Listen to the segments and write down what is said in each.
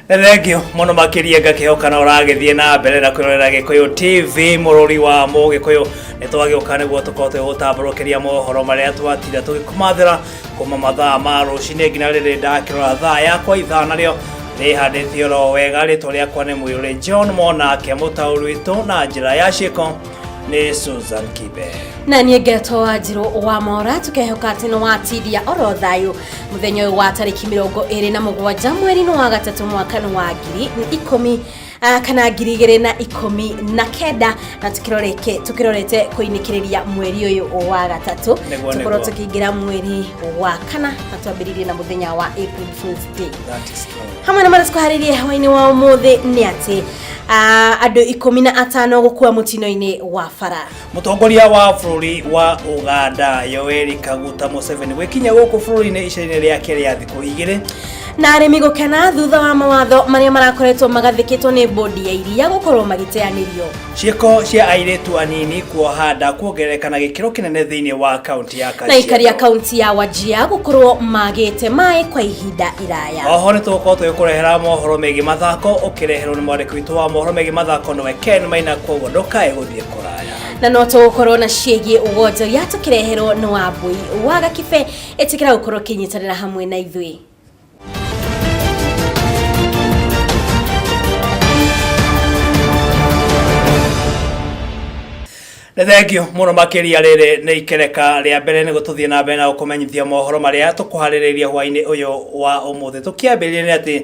Thengio mũno makĩria, ngakĩhoka na ũragĩthiĩ na mbere na kwĩrorera Gĩkũyũ TV, mũrũri wa Mũgĩkũyũ. Nĩ twagĩũka nĩguo tũkorwo twĩgũtambũrũkĩria mohoro marĩa twatinda tũgĩkũmathĩra kuma mathaa ma rũcinĩ nginya rĩrĩ ndakĩrora thaa yakwa, ithaa narĩo rĩhandĩte oro wega. Rĩtwa rĩakwa nĩ Mũirũrĩ John Monake, mũtaũri witũ na njĩra ya ciĩko nĩ Susan Kibe. Na niĩ ngetwo Wanjirũ wa Mora. Tũkehoka atĩ nĩ watindia oro thayũ mũthenya ũyũ wa tarĩki 27 mweri-inĩ wa gatatũ, mwaka nĩ wa ngiri ikũmi kana 2019, na tukĩrorete kũinĩkĩrĩria mweri ũyũ wa gatatũ. Tũkorwo tũkĩingĩra mweri wa kana na twambĩrĩrie na mũthenya wa April Fools Day. That is true. Hamwe na marĩa tũkũharĩrie hwainĩ wa ũmũthĩ nĩ atĩ andũ 15 gũkua mũtino-inĩ wa bara. Mũtongoria wa bũrũri wa Uganda Yoweri Kaguta Museveni gwĩkinya gũkũ bũrũri-inĩ ica-inĩ rĩake rĩa thikũ 2. Na arĩmi gũkena thutha wa mawatho marĩa marakoretwo magathĩkĩtwo nĩ bodi ya iria gũkorwo magĩteanĩrio. Ciĩko cia airĩtu anini kuoha nda kuongerereka na gĩkĩro kĩnene thĩinĩ wa kaunti ya Na aikari a Kajiado. Kaunti ya Wajia gũkorwo magĩte maĩ kwa ihinda iraya. Oho nĩ tũgũkorwo tũgĩkũrehera mohoro megiĩ mathako, ũkĩreherwo nĩ mwandĩki witũ wa mohoro megiĩ mathako, nĩwe Ken Maina, koguo ndũkae gũthiĩ kũraya. Na no tũgũkorwo na ciĩgiĩ wonjoria tũkĩreherwo nĩ Wambui wa Gakibe. Ĩtĩkĩra gũkorwo ũkĩnyitanĩra hamwe na ithuĩ. Nĩ thengio mũno makĩria. Rĩrĩ nĩ ikereka rĩa mbere nĩguo tũthiĩ na mbere na gũkũmenyithia mohoro marĩa tũkũharĩrĩirie hwainĩ ũyũ wa ũmũthĩ. Tũkĩambĩrĩria nĩ atĩ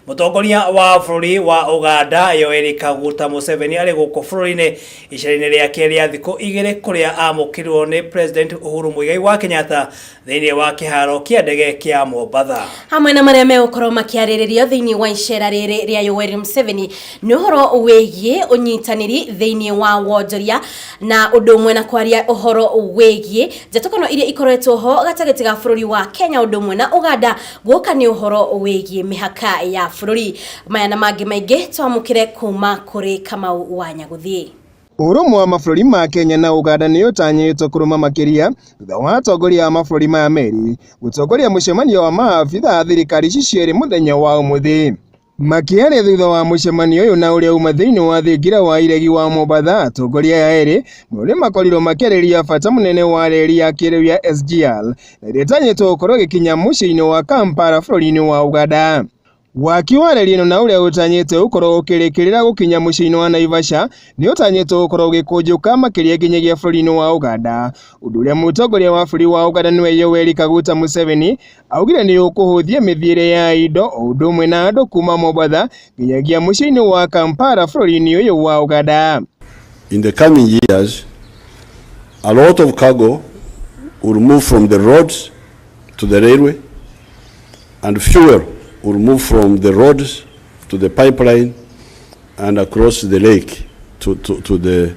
mũtongoria wa bũrũri wa Uganda Yoweri Kaguta Museveni arĩ gũkũ bũrũri-inĩ icera-inĩ rĩake rĩa thikũ 2, kũrĩa amũkĩrirwo nĩ President Uhuru Muigai wa Kenyatta thĩinĩ wa kĩharo kĩa ndege kĩa Mombatha. Hamwe na marĩa megũkorwo makĩarĩrĩrio thĩinĩ wa icera rĩrĩ rĩa Yoweri Museveni nĩ ũhoro wĩgiĩ ũnyitanĩri thĩinĩ wa wonjoria, na ũndũ ũmwe na kwaria ũhoro wĩgiĩ njatũkano iria ikoretwo ho gatagatĩ ga bũrũri wa Kenya ũndũ ũmwe na Uganda, guoka nĩ ũhoro wĩgiĩ mĩhaka ya bũrũri. Maya na mangĩ maingĩ twamũkĩre kuma kũrĩ Kamau wa Nyagũthiĩ. Ũrũmwe wa mabũrũri ma Kenya na Uganda nĩ ũtanyĩtwo kũrũma makĩria thutha wa atongoria a mabũrũri maya merĩ gũtongoria mũcemanio wa maabitha a thirikari ici cierĩ mũthenya wa ũmũthĩ. Makĩaria thutha wa mũcemanio ũyũ na ũrĩa uma thĩinĩ wa thingira wa iregi wa Mombatha, atongoria aya erĩ mũno nĩ makorirwo makĩarĩrĩria bata mũnene wa reri ya kĩrĩu ya SGR na ĩrĩa ĩtanyĩtwo gũkorwo ĩgĩkinya mũciĩ-inĩ wa Kampala bũrũri-inĩ wa Uganda. Waki wa reri ĩno na ũrĩa ũtanyĩte gũkorwo ũkĩrĩkĩrĩra gũkinya mũciĩ-inĩ wa Naivasha nĩ ũtanyĩtwo gũkorwo ũgĩkũnjũka makĩria nginyagia bũrũri-inĩ wa Uganda, ũndũ ũrĩa mũtongoria wa bũrũri wa Uganda nĩwe Yoweri Kaguta Museveni augire nĩ ũkũhũthia mĩthiĩre ya indo o ũndũ ũmwe na andũ kuma Mombatha nginyagia mũciĩ-inĩ wa Kampala bũrũri-inĩ ũyũ wa Uganda. In the coming years, a lot of cargo will move from the roads to the railway, and fuel will move from the roads to the pipeline and across the lake to the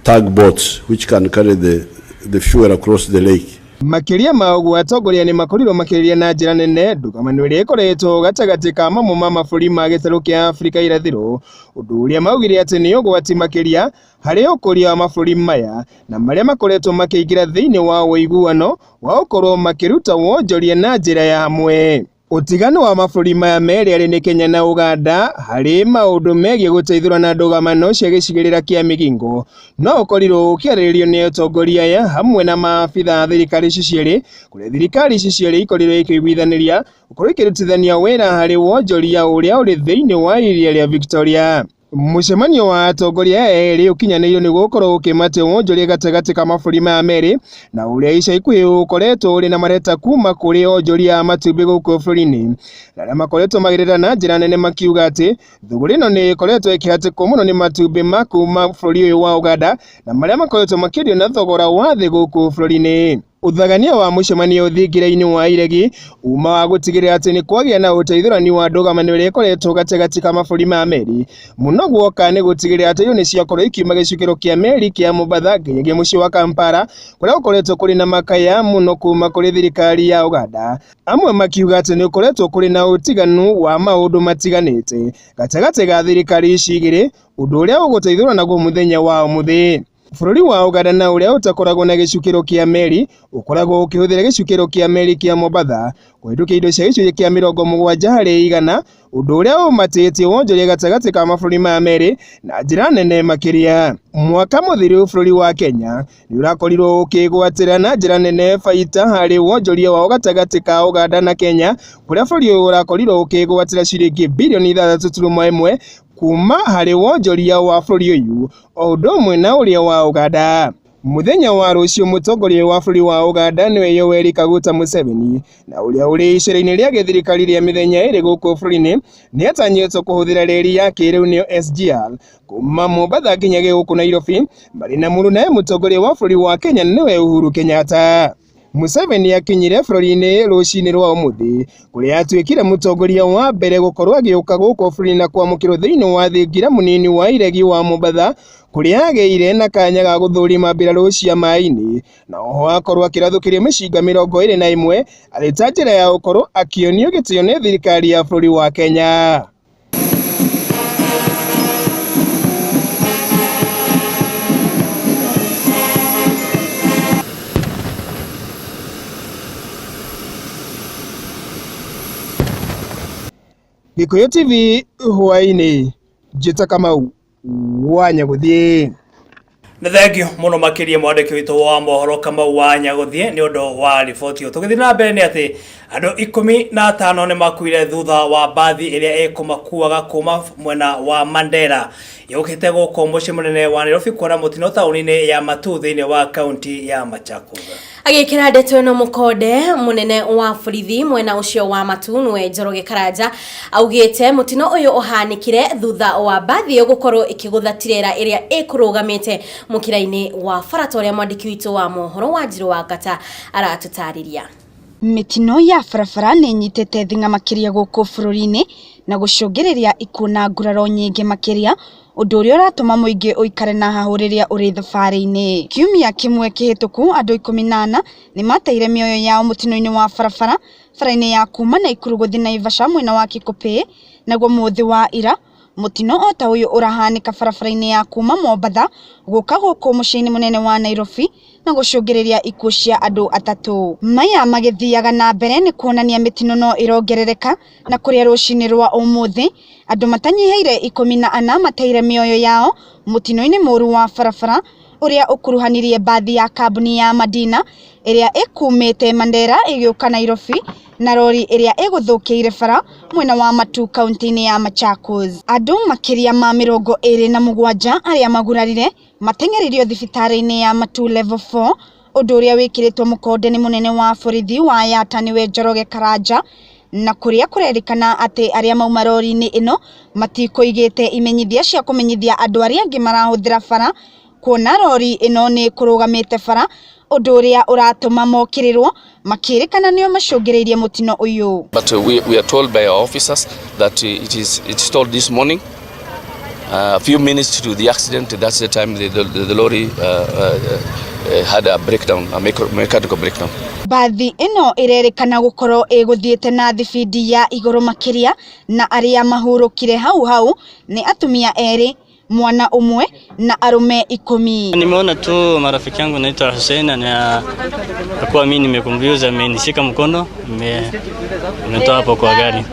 tugboats, which can carry the fuel across the lake. Makĩria ma ũguo, atongoria nĩ makorirwo makĩrĩria na njĩra nene ndũgamano ĩrĩa ĩkoretwo gatagatĩ ka mamwe ma mabũrũri ma gĩtarũ kĩa Afrika irathĩro, ũndũ ũrĩa maugire atĩ nĩ ũgwati makĩria harĩ ũkũria wa mabũrũri maya na marĩa makoretwo makĩingĩra thĩinĩ wa ũiguano wa gũkorwo makĩruta wonjoria na njĩra ya hamwe. Ũtiganu wa mabũrũri maya merĩ arĩ nĩ Kenya na Uganda harĩ maũndũ megiĩ gũteithũrana na ndũgamano cia gĩcigĩrĩra kĩa Migingo no ũkorirwo ũkĩarĩrĩrio nĩ atongoria aya hamwe na maabitha a thirikari ici cierĩ, kũrĩa thirikari ici cierĩ ikorirwo ikĩiguithanĩria gũkorwo ikĩrutithania wĩra harĩ wonjoria ũrĩa ũrĩ thĩinĩ wa iria rĩa Victoria. Mũcemanio wa atongoria aya erĩ ũkinyanĩirio nĩ gũkorwo ũkĩmatia wonjoria gatagatĩ ka mabũrũri maya merĩ na ũrĩa ica ikuhĩ ũkoretwo ũrĩ na mareta kuma kũrĩ onjoria a matumbĩ gũkũ bũrũri-inĩ, na arĩa makoretwo magĩrĩra na njĩra nene makiuga atĩ thũgũrĩ ĩno nĩ ĩkoretwo ĩkĩhatĩkwo mũno nĩ matumbĩ ma kuma bũrũri ũyũ wa Uganda na marĩa makoretwo makĩendio na thogora wa thĩ gũkũ bũrũri-inĩ. Ũthagania wa mũcemanio thingira-inĩ wa iregi uma wa gũtigĩrĩra atĩ nĩ kwagĩa na ũteithũrani wa ndũgamano ĩrĩa ĩkoretwo gatagatĩ ka mabũrũri ma meri mũno, guoka nĩ gũtigĩrĩra atĩ irio nĩ ciakorwo ikiuma gĩcukĩro kĩa meri kĩa Mombatha nginyagia mũciĩ wa Kampala, kũrĩa gũkoretwo kũrĩ na makaya mũno kuma kũrĩ thirikari ya Uganda, amwe makiuga atĩ nĩ gũkoretwo kũrĩ na ũtiganu wa maũndũ matiganĩte gatagatĩ ga thirikari ici igĩrĩ, ũndũ ũrĩa ũgũteithũrana naguo mũthenya wa ũmũthĩ. Bũrũri wa Ũganda na ũrĩa ũtakoragwo na gĩcukĩro kĩa meri ũkoragwo ũkĩhũthĩra gĩcukĩro kĩa meri kĩa Mombatha kũhĩtũkia indo cia gĩcunjĩ kĩa 70% ũndũ ũrĩa ũmatĩtie wonjoria gatagatĩ ka mabũrũri maya merĩ na njĩra nene makĩria. Mwaka mũthiru bũrũri wa Kenya nĩ ũrakorirwo ũkĩgwatĩra na njĩra nene baita harĩ wonjoria wao gatagatĩ ka Ũganda na Kenya kũrĩa bũrũri ũyũ ũrakorirwo ũkĩgwatĩra ciringi birioni 6.1 kuma harĩ wonjoria wa bũrũri ũyũ o ũndũ ũmwe na ũrĩa wa Ũganda. Mũthenya wa rũciũ mũtongoria wa bũrũri wa Ũganda nĩwe Yoweri Kaguta Museveni na ũrĩa ũrĩ icera-inĩ rĩa gĩthirikari rĩa mĩthenya ĩrĩ gũkũ bũrũri-inĩ nĩatanyĩtwo kũhũthĩra reri ya kĩrĩu nĩyo SGR kuma Mombatha nginya gũkũ Nairobi marĩ na mũrunawe mũtongoria wa bũrũri wa Kenya nĩwe Uhuru Kenyatta. Museveni akinyire bũrũri-inĩ rũcinĩ rwa ũmũthĩ kũrĩa atuĩkire mũtongoria wa mbere gũkorwo agĩũka gũkũ bũrũri-inĩ na kwamũkĩrwo thĩinĩ wa thingira mũnini wa iregi wa Mombatha kũrĩa agĩire na kanya ga gũthũrima mbirarũ cia maĩ-inĩ na oho akorwo akĩrathũkĩrio mĩcinga 21 arĩ ta njĩra ya gũkorwo akĩonio gĩtĩo nĩ thirikari ya bũrũri wa Kenya. Gikuyu TV hwaĩ-inĩ, njĩta Kamau wa Nyagũthiĩ. Nĩ thengio mũno makĩria mwandĩki witũ wa mohoro Kamau wa Nyagũthiĩ nĩ ũndũ wa riboti ĩyo. Tũgĩthiĩ na mbere nĩ atĩ andũ 15 nĩ makuire thutha wa mbathi ĩrĩa ĩkũmakuaga kuma mwena wa Mandera yũkĩte gũkũ mũciĩ mũnene wa Nairobi kuona mũtino taũni-inĩ ya Matuu thĩinĩ wa kaunti ya Machakos. Agĩkĩra ndeto ĩno mũkonde mũnene wa borithi mwena ũcio wa Matuu nĩwe Njoroge Karanja augĩte mũtino ũyũ ũhanĩkire thutha wa mbathi ĩyo gũkorwo ĩkĩgũtha tirera ĩrĩa ĩkũrũgamĩte mũkĩra-inĩ wa bara ta ũrĩa mwandĩki witũ wa mohoro Wanjirũ wa Ngata aratũtarĩria. Mĩtino ya barabara nĩ ĩnyitĩte thing'a makĩria gũkũ bũrũri-inĩ na gũcũngĩrĩria ikuũ na nguraro nyingĩ makĩria ũndũ ũrĩa ũratũma mũingĩ ũikare na hahũ rĩrĩa ũrĩ thabarĩ-inĩ. Kiumia kĩmwe kĩhĩtũku andũ 14 nĩ mateire mĩoyo yao mũtino-inĩ wa barabara bara-inĩ ya kuma Naikuru gũthiĩ Naivasha mwena wa Kikopey, naguo mũthĩ wa ira mũtino o ta ũyũ ũrahanĩka barabara-inĩ ya kuma Mombatha gũka gũkũ mũciĩ-inĩ mũnene wa Nairobi na gũcũngĩrĩria ikuũ cia andũ atatũ. Maya magĩthiaga na mbere nĩ kuonania mĩtino no ĩrongerereka na kũrĩa rũcinĩ rwa ũmũthĩ andũ matanyihĩire 14 mateire mĩoyo yao mũtino-inĩ mũru wa barabara ũrĩa ũkuruhanirie mbathi ya kambuni ya Madina ĩrĩa ĩkumĩte Mandera ĩgĩũka Nairobi na rori ĩrĩa ĩgũthũkĩire bara mwena wa Matuu kaunti-inĩ ya Machakos. Andũ makĩria ma 27 arĩa magurarire mateng'eririo thibitarĩ-inĩ ya Matuu Level 4 ũndũ ũrĩa wĩkĩrĩtwo mũkonde nĩ mũnene wa borithi wa Yatta nĩwe Njoroge Karanja na kũrĩa kũrerĩkana atĩ arĩa mauma rori-inĩ ĩno matikũigĩte imenyithia cia kũmenyithia andũ arĩa angĩ marahũthĩra bara kuona rori ĩno nĩ kũrũgamĩte bara ũndũ ũrĩa ũratũma mokĩrĩrwo makĩrĩkana nĩo macũngĩrĩirie mũtino ũyũ. But we are told by our officers that it told this morning, a few minutes to the accident, that's the time the lorry had a breakdown, a mechanical breakdown. Mbathi ĩno ĩrerĩkana gũkorwo ĩgũthiĩte na thibindi ya igũrũ makĩria na arĩa mahurũkire hau hau nĩ atumia erĩ, mwana ũmwe na arũme 10. Nimeona tu marafiki yangu naitwa Hussein na kwa mimi nimekumbuza, amenishika mkono, nimetoa hapo kwa gari.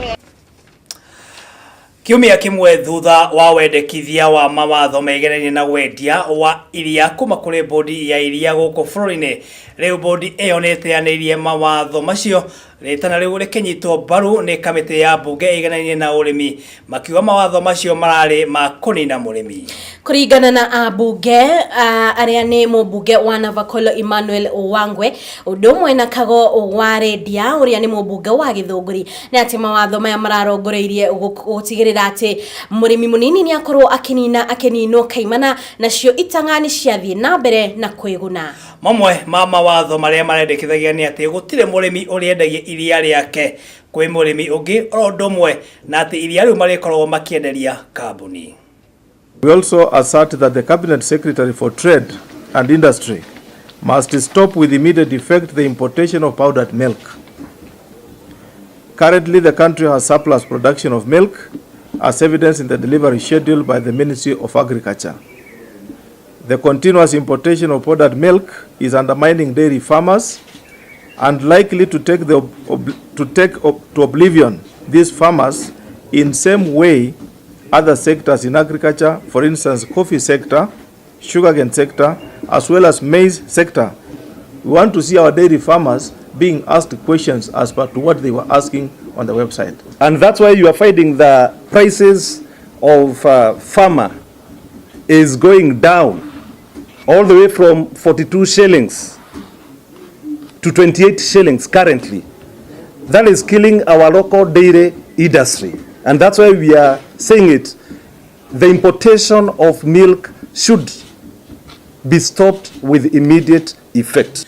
Kiumia kimwe thutha wa wendekithia wa mawatho megereire na wendia wa iria kuma kuri bodi ya iria gũkũ bũrũri-inĩ, rĩu bodi ĩyo nĩ ĩteanĩirie mawatho macio rĩtana rĩu rĩkĩnyitwo mbaru nĩ kamĩtĩ ya mbunge ĩiganainie na ũrĩmi, makiuga mawatho macio mararĩ ma kũnina mũrĩmi. Kũringana na ambunge arĩa nĩ mũmbunge wa Navakolo Emmanuel Wangwe ũndũ ũmwe na Kago wa Rendia ũrĩa nĩ mũmbunge wa Gĩthũngũri nĩ atĩ mawatho maya mararongoreirie gũtigĩrĩra atĩ mũrĩmi mũnini nĩ akorwo akĩninwo kaimana nacio itang'a nĩ ciathiĩ na mbere na kwĩguna. Mamwe ma mawatho marĩa marendekithagia nĩ atĩ gũtirĩ mũrĩmi ũrĩendagia iria rĩake kwĩ mũrĩmi ũngĩ oro ũndũ ũmwe na atĩ iria rĩu marĩkoragwo makĩenderia kambuni. We also assert that the Cabinet Secretary for Trade and Industry must stop with immediate effect the importation of powdered milk. Currently, the country has surplus production of milk, as evidenced in the delivery schedule by the Ministry of Agriculture. The continuous importation of powdered milk is undermining dairy farmers and likely to take, the, to, take to oblivion these farmers in same way other sectors in agriculture, for instance, coffee sector, sugarcane sector, as well as maize sector. We want to see our dairy farmers being asked questions as per to what they were asking on the website. And that's why you are finding the prices of farmer is going down all the way from 42 shillings to 28 shillings currently. That is killing our local dairy industry. And that's why we are saying it. The importation of milk should be stopped with immediate effect.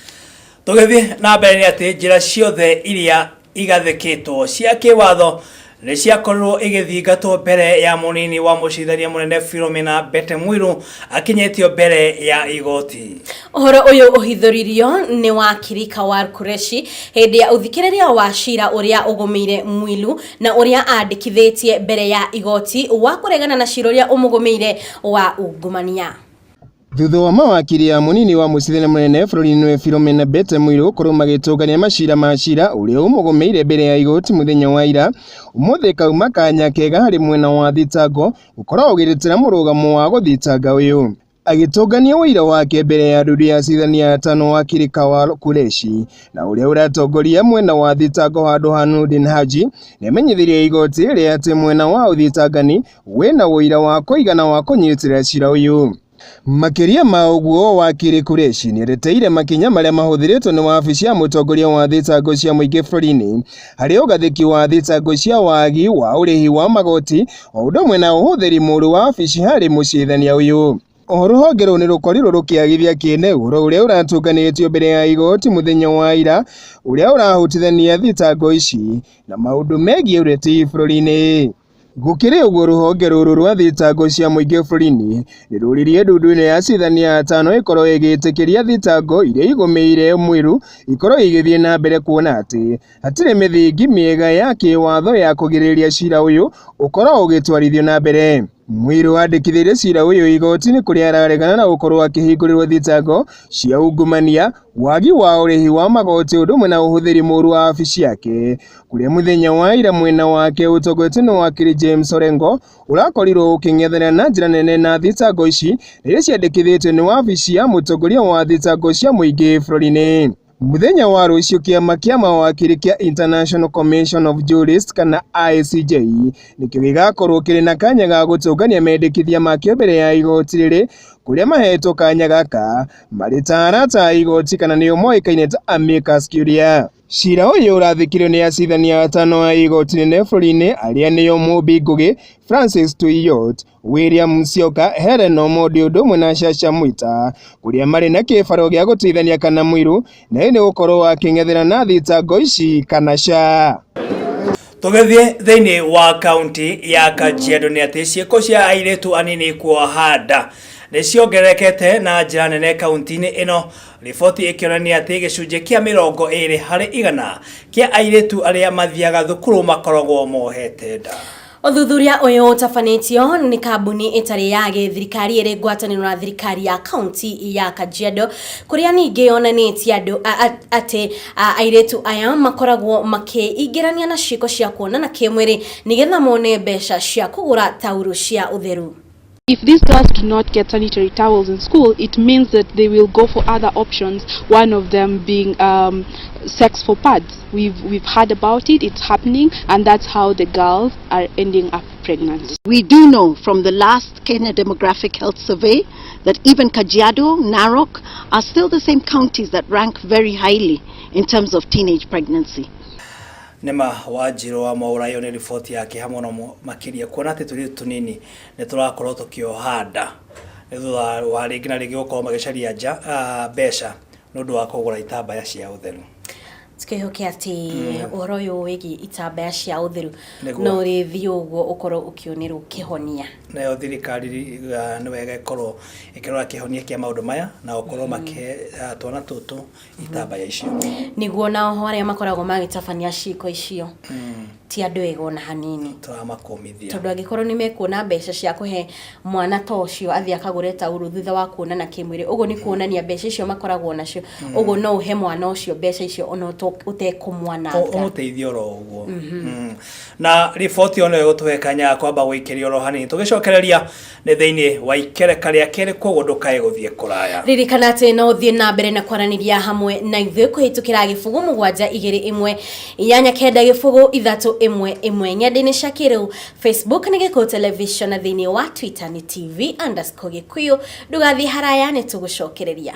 Tũgĩthiĩ na mbere nĩ atĩ njĩra ciothe iria igathĩkĩtwo cia kĩwatho nĩ ciakorirwo igĩthingatwo mbere ya mũnini wa mũcirithania mũnene Philomena Mbete Mwiru akinyĩtio mbere ya igoti. Ũhoro ũyũ ũhithũririo nĩ wakiri Kawar Qureshi hĩndĩ ya ũthikĩrĩria wa cira ũrĩa ũgũmĩire Mwilu na ũrĩa andĩkithĩtie mbere ya igoti wa kũregana na cira ũrĩa ũmũgũmĩire wa ungumania. Thutha wa mawakiri ya munini wa mũcirithania mũnene bũrũri-inĩ Philomena Mbete Mwiru gũkorwo magĩtũngania macira ma cira ũrĩa ũmũgũmĩire mbere ya igoti mũthenya wa ira, ũmũthĩ kauma kanya kega harĩ mwena wa thitango gũkorwo ũgĩtetera mũrũgamo wa gũthitanga ũyũ. Agĩtũngania ũira wake mbere ya ndundu ya acirithania atano wakiri Kawal Qureshi na ũrĩa ũratongoria mwena wa thitango handũ ha Nurdin Haji nĩamenyithirie igoti rĩrĩ atĩ mwena wa ũthitangani wĩna ũira wa kũigana wa kũnyitĩrĩra cira ũyũ. Makĩria ma ũguo wakiri Qureshi nĩereteire makinya marĩa mahũthĩrĩtwo nĩ wabici ya mũtongoria wa thitango cia mũingĩ bũrũri-inĩ harĩ ũgathĩki wa thitango cia wagi wa ũrĩhi wa magoti o ũndũ ũmwe na ũhũthĩri mũũru wa wabici harĩ mũcirithania ũyũ. Oho rũhonge rũu nĩrũkorirwo rũkĩagithia kĩene ũhoro ũrĩa ũratũnganĩtio mbere ya igoti mũthenya wa ira ũrĩa ũrahutithania thitango ici na maũndũ megiĩ ũreti bũrũri-inĩ. Gũkĩrĩ ũguo rũhonge rũrũ rwa thitango cia mũingĩ bũrũri-inĩ nĩrũririe ndundu-inĩ ya acirithania atano ĩkorwo ĩgĩtĩkĩria thitango iria igũmĩire Mwiru ikorwo igĩthiĩ na mbere kuona atĩ hatirĩ mĩthingi mĩega ya kĩwatho ya kũgirĩrĩria cira ũyũ ũkorwo ũgĩtwarithio na mbere. Mwiru andĩkithĩirie cira ũyũ igoti-inĩ kũrĩa araregana na gũkorwo akĩhingũrĩrwo thitango cia ungumania, wagi wa ũrĩhi wa magoti ũndũ ũmwe na ũhũthĩri mũũru wa wabici yake, kũrĩa mũthenya wa ira mwena wake ũtongoretio nĩ wakiri James Orengo ũrakorirwo ũkĩng'ethanĩra na njĩra nene na thitango ici rĩrĩa ciandĩkithĩtio nĩ wabici ya mũtongoria wa thitango cia mũingĩ bũrũri-inĩ. Mũthenya wa rũciũ kĩama kĩa mawakiri kĩa International Commission of Jurists kana ICJ nĩkĩo gĩgakorwo kĩrĩ na kanya ga gũtũngania mendekithia makĩo mbere ya igoti rĩrĩ kũrĩa mahetwo kanya gaka marĩ ta arata a igoti kana nĩo moĩkaine ta amicus curiae. Cira ũyũ ũrathikĩrĩrio nĩ acirithania atano a igoti nene bũrũri-inĩ arĩa nĩo Mumbi Ngugi, Francis Tuiyott, William Musyoka, Hellen Omondi ũndũ ũmwe na Chacha Mwita kũrĩa marĩ na kĩbaro gĩa gũtuithania kana Mwiru na nĩ gũkorwo akĩng'ethera na thitango ici kana ca. Tũgĩthiĩ thĩinĩ wa kaunti ya Kajiado nĩ atĩ ciĩko cia airĩtu anini kuoha nda nĩ ciongererekete na njĩra nene kaunti-inĩ ĩno, riboti ĩkĩonania atĩ gĩcunjĩ kĩa 20% kĩa airĩtu arĩa mathiaga thukuru makoragwo mohete nda. Ũthuthuria ũyũ ũtabanĩtio nĩ kambuni ĩtarĩ ya gĩthirikari ĩrĩ ngwatanĩro na thirikari ya kaunti ya Kajiado kũrĩa ningĩ yonanĩtie andũ atĩ airĩtu aya makoragwo makĩingĩrania na ciĩko cia kuonana kĩmwĩrĩ nĩgetha mone mbeca cia kũgũra taurũ cia ũtheru. If these girls do not get sanitary towels in school, it means that they will go for other options, one of them being sex for pads. We've heard about it, it's happening, and that's how the girls are ending up pregnant. We do know from the last Kenya Demographic Health Survey that even Kajiado, Narok are still the same counties that rank very highly in terms of teenage pregnancy. Nĩma Wanjirũ wa Mwaũra ĩyo nĩ riboti yake hamwe na makĩria kuona atĩ tũirĩtu tũnini nĩ tũrakorwo tũkĩoha nda nĩ thutha wa rĩngĩ na rĩngĩ gũkorwo magĩcaria nja mbeca nĩ ũndũ wa kũgũra itambaya cia ũtheru. Twĩhoke atĩ ũhoro ũyũ wĩgiĩ itambaya cia ũtheru Nĩguo. no ũrĩthiĩ ũguo ũkorwo ũkĩonerwo kĩhonia. Nayo thirikari nĩ wega ĩkorwo ĩkĩrora kĩhonia kĩa maũndũ maya na gũkorwo makĩhe twana tũtũ itambaya icio. Nĩguo, na oho arĩa makoragwo magĩtabania ciĩko icio ti andũ ega ona hanini. Tũramakũmithia. Tondũ angĩkorwo nĩ mekuona mbeca cia kũhe mwana ta ũcio athiĩ akagũre taurũ thutha wa kuonana kĩmwĩrĩ, ũguo nĩ kuonania mbeca icio makoragwo nacio, ũguo no ũhe mwana ũcio mbeca icio ona ũtekũmwananga. Ũmũteithie oro ũguo. Na riboti ĩyo nĩyo ĩgũtũhe kanya ga kwamba gũikĩria oro hanini, tũgĩcokereria nĩ thĩinĩ wa ikereka rĩa kerĩ, koguo ndũkae gũthiĩ kũraya. Ririkana atĩ no ũthiĩ na mbere na kwaranĩria hamwe na ithuĩ kũhĩtũkĩra 0 7 2 1 8 9 0 3 1 1 ng'enda-inĩ cia kĩrĩu. Facebook nĩ Gĩkũyũ Television, na thĩinĩ wa Twitter nĩ TV_Gĩkũyũ. Ndũgathiĩ haraya, nĩ tũgũcokereria.